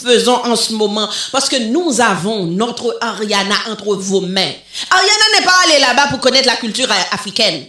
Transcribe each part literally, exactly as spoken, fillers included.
faisons en ce moment, parce que nous avons notre Ariana entre vos mains. Ariana n'est pas allée là-bas pour connaître la culture africaine.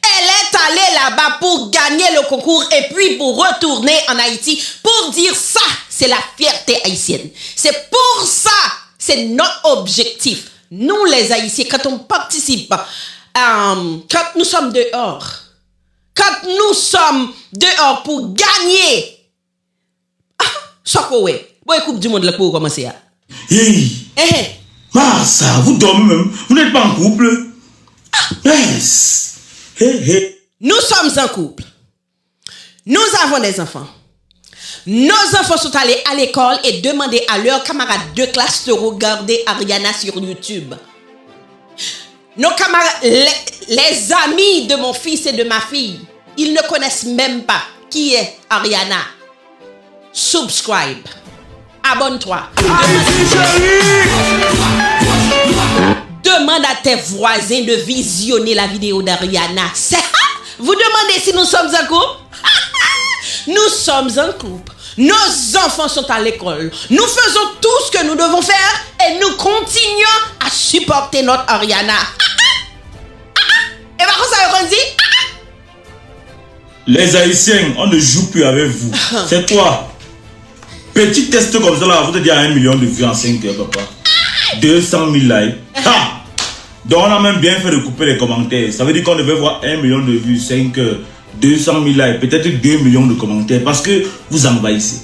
Elle est allée là-bas pour gagner le concours et puis pour retourner en Haïti pour dire ça, c'est la fierté haïtienne. C'est pour ça, c'est notre objectif. Nous les Haïtiens, quand on participe, euh, quand nous sommes dehors, quand nous sommes dehors pour gagner, ah, sa ko wè. Bon, e Coupe du Monde la pou kòmanse a. Hey, Ehe. Marsa, vous dormez même. Vous n'êtes pas en couple. Yes. Hey, hey. Nous sommes en couple. Nous avons des enfants. Nos enfants sont allés à l'école et demander à leurs camarades de classe de regarder Ariana sur YouTube. Nos camarades, les, les amis de mon fils et de ma fille, ils ne connaissent même pas qui est Ariana. Subscribe. Abonne-toi. Demande à tes voisins de visionner la vidéo d'Ariana. C'est, vous demandez si nous sommes en couple? Nous sommes en couple. Nos enfants sont à l'école. Nous faisons tout ce que nous devons faire et nous continuons à supporter notre Ariana. E pa konsa yo konn di? Les Haïtiens, on ne joue plus avec vous. C'est quoi? Petit test comme ça là, vous êtes déjà à un million de vues en cinq heures, papa. Deux cent mille likes. Ha! Donc on a même bien fait de couper les commentaires. Ça veut dire qu'on devait voir un million de vues, cinq heures, deux cent mille likes, peut-être deux millions de commentaires parce que vous envahissez.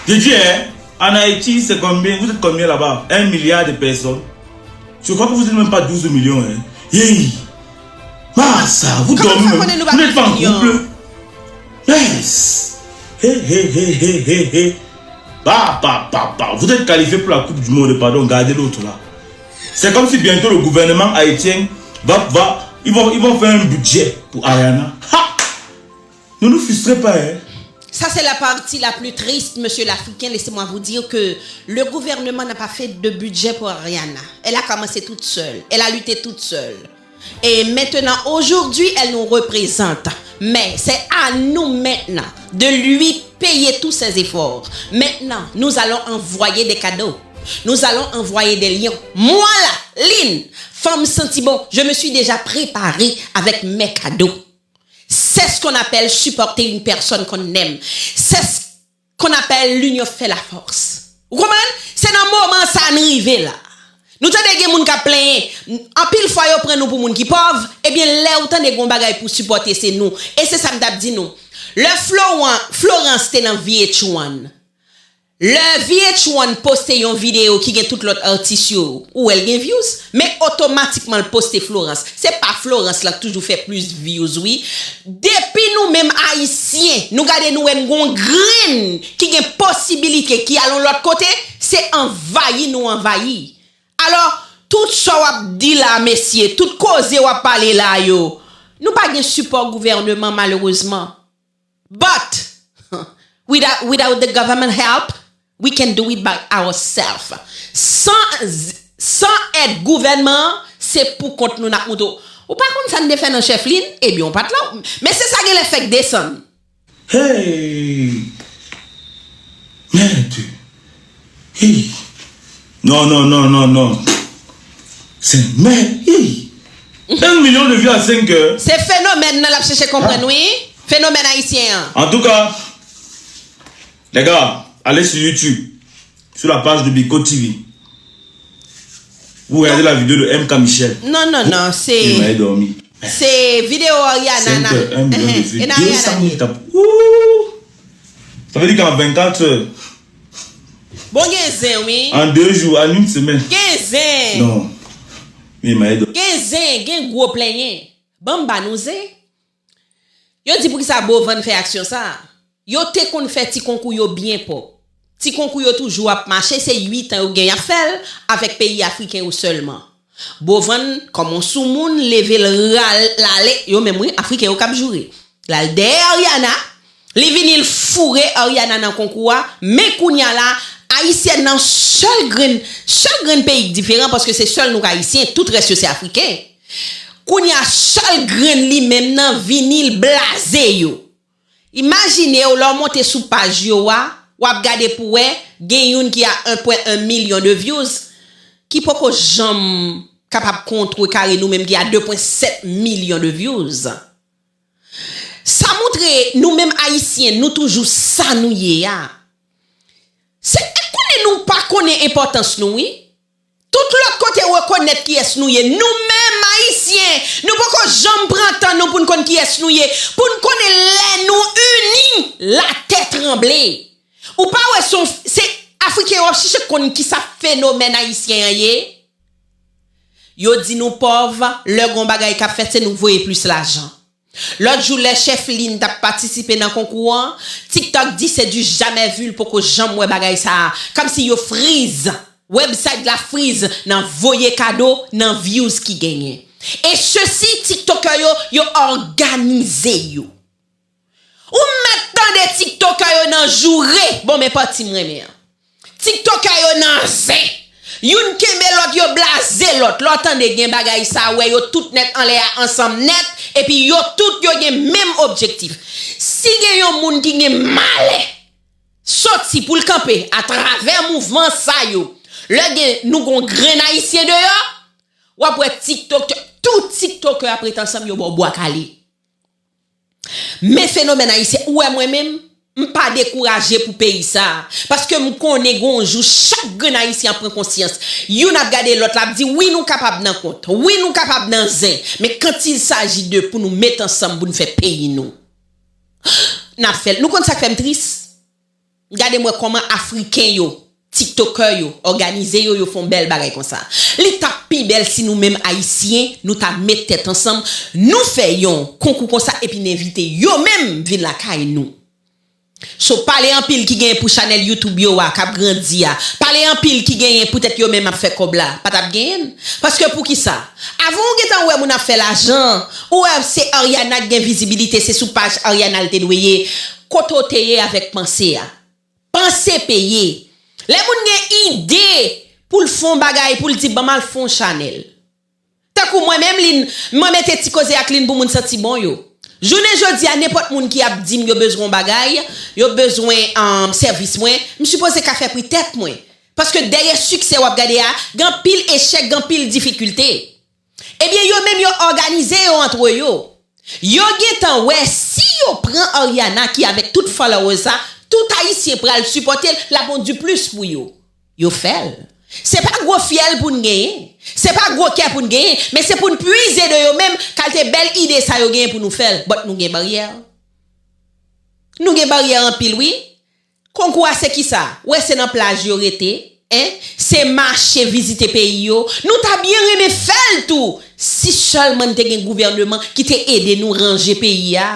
Je dis, hein, en Haïti, c'est combien? Vous êtes combien là-bas? Un milliard de personnes. Je crois que vous n'êtes même pas douze millions, hein. Hey! Marsa, vous dormez même. Vous n'êtes pas en couple. Yes! Hey, hey, hey, hey, hey, hey. Bah, bah, bah, bah. Vous êtes qualifié pour la Coupe du Monde, pardon, gardez l'autre là. C'est comme si bientôt le gouvernement haïtien va, va, ils vont, ils vont faire un budget pour Ariana. Ha! Ne nous frustrez pas, hein. Ça, c'est la partie la plus triste, monsieur l'Africain. Laissez-moi vous dire que le gouvernement n'a pas fait de budget pour Ariana. Elle a commencé toute seule. Elle a lutté toute seule. Et maintenant, aujourd'hui, elle nous représente. Mais c'est à nous maintenant de lui payer tous ses efforts. Maintenant, nous allons envoyer des cadeaux. Nous allons envoyer des lions. Moi là, Lynn, femme sentiment, je me suis déjà préparée avec mes cadeaux. C'est ce qu'on appelle supporter une personne qu'on aime. C'est ce qu'on appelle l'union fait la force. Ou konprann? Se nan moman sa n rive la. Nou tande gen moun k ap plenyen. Anpil fwa yo pran nou pou moun ki pòv. Ebyen, lè ou tande gen yon bagay pou sipòte, se nou. E se sa m t ap di nou. Lè Floran, Florence te nan V H one, lè V H one poste yon videyo ki gen tout lòt atis yo, ou wè l gen views, men otomatikman l poste Florence. Se pa Florence la k toujou fè plis views wi. Depi nou menm Ayisyen, nou gade nou wè n gon grenn ki gen posibilite ki al yon lòt kote, se anvayi nou anvayi. Alò, tout sa w ap di la mesye, tout koze w ap pale la yo, nou pa gen sipò gouvènman malerezman. But without, without the government help, we can do it by ourselves. San, san èd gouvènman an, se pou kont nou n ap moute. Ou pa konn sa n te fè nan chèf Lynn? Ebyen, ou pa t la. Men se sa genlè fèk desann. Hey! Merde! Hey! Non, non, non, non, non. C'est merde! Hey! Un million de vues à cinq heures. Se fenomèn nan l ap chèche konprann wi. Fenomèn ayisyen an. En tout cas, les gars, allez sur YouTube, sur la page de Biko T V. Vous regardez la vidéo de M K Michel. Non, non, non, se Il m'a dormi. Se videyo Ariana. cinq heures, un million de vues, deux cent mille tapes. Ouh! Ça veut dire qu'en vingt-quatre heures, Bon, gen zen wi. En deux jours, en une semaine. Gen zen. Non. Mais Maïdo. Gen zen, gen gwo plenyen. Ban m ba nou zen. Yo di poukisa Bovan fè aksyon sa. Yo te konn fè ti konkou yo byen pwòp. Ti konkou yo toujou ap mache, se uit an yo gen y ap fè l avèk peyi afriken yo sèlman. Bovan, kòm on soumoun, leve l ral, l ale, yo menm wi, afriken yo k ap joure. L al dèyè Ariana, li vini l foure Ariana nan konkou a, men kounye a la, Ayisyèn nan sèl grenn, sèl grenn peyi k diferan, paske se sèl nou k Ayisyen, tout rès yo se Afriken. Kounye a, sèl grenn li menm nan vini l blaze yo. Imajine w, lè w monte sou paj yo a, W ap gade pou wè, gen youn ki a en pwen en milyon de views, ki poko janm kapab kontrekare nou menm ki a de pwen sèt milyon de views. Sa montre nou menm Ayisyen, nou toujou sa nou ye a. Se, konnen nou pa konnen enpòtans nou, wi. Tout lòt kote rekonèt kiyès nou ye. Nou menm Ayisyen, nou poko janm pran tan nou pou n konn kiyès nou ye. Pou n konnen lè nou ini, latè tranble. Ou pa wè se yon, se Afriken yo ap chèche konn kisa fenomèn Ayisyen an ye? Yo di nou pòv, lè gon bagay k ap fèt, se nou k voye plis lajan. Lòt jou, lè Chèflin t ap patisipe nan konkou an, TikTok di se du jamais vu, l poko janm wè bagay sa a. Kòmsi yo friz, website la friz nan voye kado, nan views ki genyen. E sesi, TikTokè yo, yo òganize yo. Ou mèt tande TikTokè yo nan joure, bon, men pati m renmen an. TikTokè yo nan zen. Youn kenbe lòt, yo blaze lòt. Lè w tande gen bagay sa, wè yo tout nèt anlè a ansanm nèt, epi yo tout yo gen menm objektif. Si gen yon moun ki gen malè soti pou l kanpe atravè mouvman sa yo, lè gen nou gon grenn ayisyen deyò, w ap wè TikTok, tout TikTokè ap ret ansanm, yo ba w bwa kale. Men fenomèn ayisyen, ou wè mwen menm, m pa dekouraje pou peyi sa a. Paske m konnen gon jou, chak grenn ayisyen ap pran konsyans. Youn ap gade lòt la, ap di, wi, nou kapab nan kont. Wi, nou kapab nan zen. Men quand il s'agit de pou nou met ansanm pou n fè peyi nou, n ap fè l. Nou konn sa k fè m tris? Gade m wè kòman Afriken yo, TikTokè yo, òganize yo, yo fè yon bèl bagay konsa. Li t ap pi bèl si nou menm Ayisyen, nou ta met tèt ansanm, nou fè yon konkou konsa epi n envite yo menm vin lakay nou. So, pa lè anpil ki genyen pou chanèl YouTube yo a k ap grandi a, pa lè anpil ki genyen poutèt yo menm ap fè kòb la, pa t ap genyen l. Paske poukisa? Avan w gentan wè moun ap fè lajan, ou wè se Ariana k gen vizibilite, se sou paj Ariana l te dwe ye. Kote w te ye avèk panse a? Panse peye. Lè moun gen ide pou l fè yon bagay, pou l di, ban m al fè yon chanèl. Tankou mwen menm, Lin, mwen mete Ti Koze ak Lin pou moun santi bon yo. Jounen jodi a, nenpòt moun ki ap di m yo bezwen yon bagay, yo bezwen, um, sèvis mwen, m sipoze ka fè pri tèt mwen. Paske dèyè siksè w ap gade a, gen anpil echèk, gen anpil difikilte. Ebyen, yo menm yo òganize yo antre yo. Yo gentan wè si yo pran Ariana ki avèk tout followers sa, tout Ayisyen pral sipòte l, l ap yon diplis pou yo. Yo fè l. Se pa gwo fyèl pou n genyen, se pa gwo kè pou n genyen, men se pou n pwize de yo menm, kalite bèl ide sa yo genyen pou nou fè l. But nou gen baryè. Nou gen baryè anpil, wi. Konkou a se kisa? Wè se nan plaj yo rete, en? Se mache vizite peyi yo. Nou ta byen renmen fè l tou, si sèlman n te gen gouvèneman ki te ede nou ranje peyi a.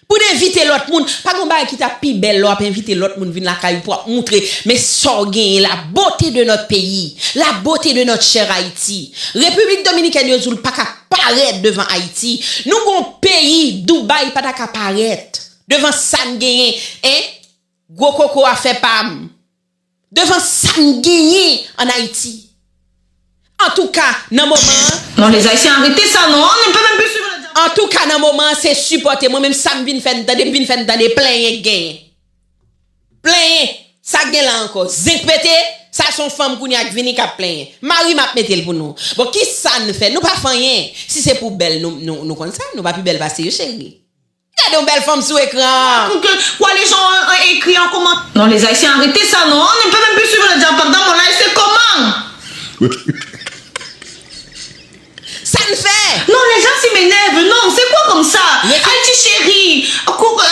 Pou n envite lòt moun, pa gen bagay ki ta pi bèl lè w ap envite lòt moun vin lakay ou pou w ap moutre, men sa w genyen, la beauté de notre pays, la beauté de notre cher Haïti. Repiblik Dominikèn yo di w l pa ka parèt devan Ayiti. Nou gen yon peyi, Dubai pa ta ka parèt devan sa n genyen, en? Gwo koko afè pa m. Devan sa n genyen ann Ayiti. Antouka, nan moman an, non, les Haïtiens, arrêtez ça, non, on ne peut même plus suivre le diable. Antouka, nan moman an, se sipòte. Mwen menm, sa m vin fè n tande, m vin fè n tande plenyen k genyen. Plenyen. Sa k gen la ankò? Zen k pete, sa se yon fanm kounye a k vini k ap plenyen. Mari m ap mete l pou nou. Bon, kisa n fè? Nou pa fè anyen. Si se pou bèl, nou, nou, nou konn sa, nou pa pi bèl pase yo, cheri. Gade yon bèl fanm sou ekran. Pour que, quoi, les gens ont, ont écrit en commentaire. Non, les Haïtiens, arrêtez ça, non. On ne peut même plus suivre le diable dans mon live, c'est comment? Sa n fè? Non, les gens, ils m'énervent. Non, c'est quoi comme ça? Haïti chérie, cou-, euh,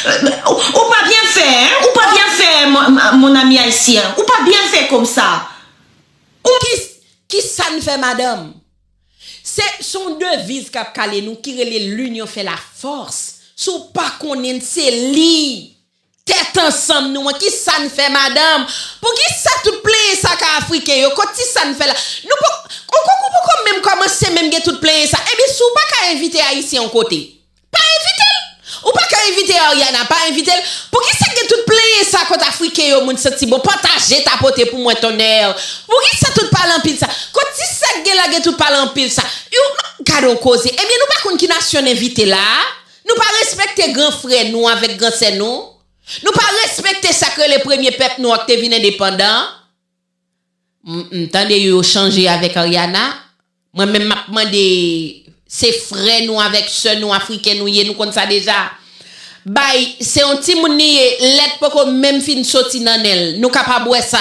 euh, ou, ou pa byen fè, hein? Ou pa byen fè, mon, mon ami haïtien. Ou pa byen fè konsa. Ou ki, ki sa n fè, madanm? Se, se yon deviz k ap kale nou ki rele l'union fait la force. Si w pa konnen l, se li. Tèt ansanm nou an, ki sa n fè, madanm? Poukisa tout plenyen sa k Afriken yo? Kot ti sa n fè la? Nou po-, ou, ou, ou poko menm kòmanse menm gen tout plenyen sa. Ebyen, si w pa ka envite Ayisyen yon kote, pa envite l. Ou pa ka envite Ariana, pa envite l. Poukisa gen tout plenyen sa kot Afriken yo, moun santi bon? Pataje, tapote pou mwen, tonnè. Poukisa tout pale anpil sa? Kot ti sa k gen la gen tout pale anpil sa? Yo, gade yon koze. Ebyen, nou pa konn ki nasyon n envite la a? Nou pa respekte gran frè nou avèk gran sè nou? Nou pa respekte sa k rele premye pèp nou an ki te vin endepandan. M, m tande yo chanje avèk Ariana. Mwen menm m ap mande, se frè nou avèk sè nou afriken nou ye, nou konn sa deja. Bay, se yon timoun li ye, lèt poko menm fin soti nan nen l. Nou kapab wè sa.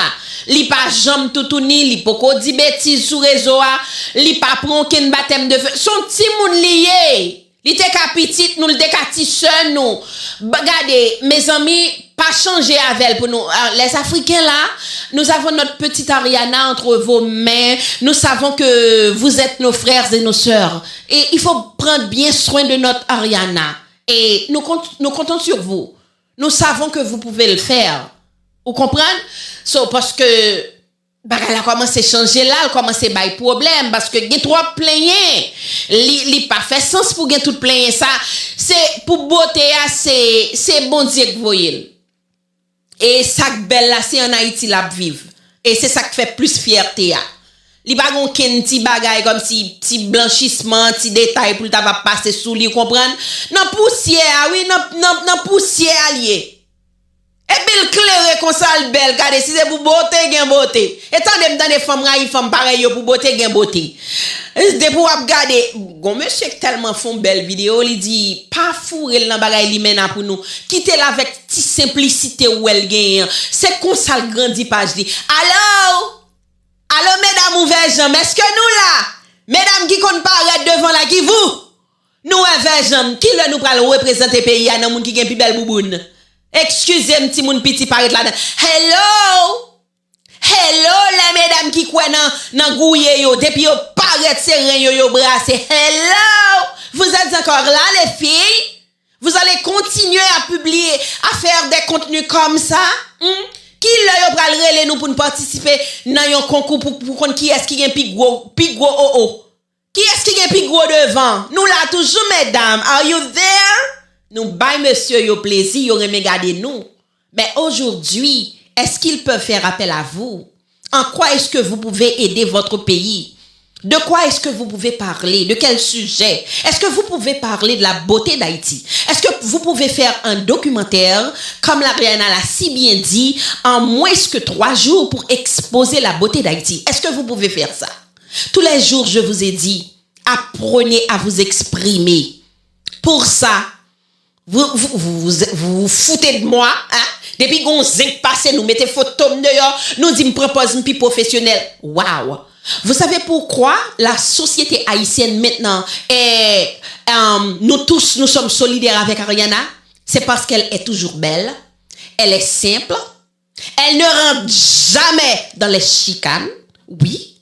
Li pa janm toutouni, li poko di betiz sou rezo a, li pa pran okenn batèm de fe. Se yon timoun li ye. Li te ka pitit nou, li te ka ti sè nou. Ba, gade, mezanmi, pa chanje avè l pou nou. Ah, les Africains là, nous avons notre petite Ariana entre vos mains. Nous savons que vous êtes nos frères et nos sœurs. Et il faut prendre bien soin de notre Ariana. Et nous, compte- nous comptons sur vous. Nous savons que vous pouvez le faire. Ou konprann? So, paske bagay la kòmanse chanje la, l kòmanse bay pwoblèm, paske gen twòp plenyen. Li, li pa fè sans pou gen tout plenyen sa. Se pou bote a, se, se Bondye k voye l. E sa k bèl la, se ann Ayiti l ap viv. E se sa k fè plis fyète a. Li pa gen okenn ti bagay kòmsi ti blanchisman, ti detay pou l ta va pase sou li, ou konprann? Nan pousyè a, wi, nan, nan, nan pousyè a l ye. Epi l klere konsa, l bèl, gade, si se pou bote, gen bote. E tande m tande fanm rayi fanm parèy yo pou bote, gen bote. Depi w ap gade, gon mesye k tèlman fè yon bèl videyo, li di, pa foure l nan bagay limena pou nou. Kite l avèk ti senplisite ou wè l genyen an. Se konsa l grandi paj li. Alo! Alo, medam ouvè janm, èske nou la? Medam ki konn parèt devan la, ki vou? Nou wè vè janm, kilè nou pral reprezante peyi a nan moun ki gen pi bèl bouboun? Eskize m, timoun piti parèt ladan. Hello! Hello, lè medam ki kwè nan, nan gouye yo, depi yo parèt se ren yo, yo brase. Hello! Vous êtes encore là, les filles? Vous allez continuer à publier, à faire des contenus comme ça? Hmm? Kilè yo pral rele nou pou n patisipe nan yon konkou pou, pou konn kiyès ki gen pi gwo, pi gwo o o? Kiyès ki gen pi gwo devan? Nou la toujou, medam. Are you there? Nou bay mesye yo plezi, yo renmen gade nou. Mais aujourd'hui, est-ce qu'ils peuvent faire appel à vous? En quoi est-ce que vous pouvez aider votre pays? De quoi est-ce que vous pouvez parler? De quel sujet? Est-ce que vous pouvez parler de la beauté d'Haïti? Est-ce que vous pouvez faire un documentaire comme l'Ariana l'a si bien dit, en moins que trois jours pour exposer la beauté d'Haïti? Est-ce que vous pouvez faire ça? Tous les jours, je vous ai dit, apprenez à vous exprimer. Pour ça, vous vous, vous, vous, vous vous foutez de moi, hein? Depi gon zenk pase, nou mete foto m deyò, nou di m pran pòz m pi pwofesyonèl. Wow! Vous savez pourquoi la société haïtienne maintenant est, euh, nous tous, nous sommes solidaires avec Ariana? C'est parce qu'elle est toujours belle, elle est simple, elle ne rentre jamais dans les chicanes. Oui,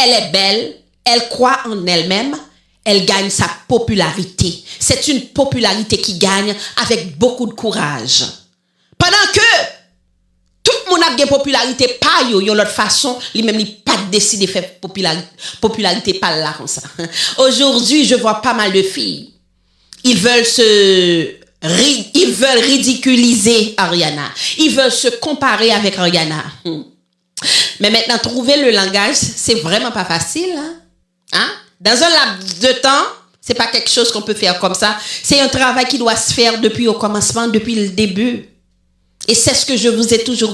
elle est belle, elle croit en elle-même, elle gagne sa popularité. C'est une popularité qui gagne avec beaucoup de courage. Pandan ke tout moun ap gen popilarite pa yo yon lòt fason, li menm li pa t deside fè popilari- popilarite pa l la konsa. Aujourd'hui, je vois pas mal de filles. Ils veulent se ri- ils veulent ridiculiser Ariana. Ils veulent se comparer avec Ariana. Hmm. Mais maintenant, trouver le langage, c'est vraiment pas facile, hein? Hein? Dans un laps de temps, c'est pas quelque chose qu'on peut faire comme ça. C'est un travail qui doit se faire depuis au commencement, depuis le début. Et c'est ce que je vous ai toujours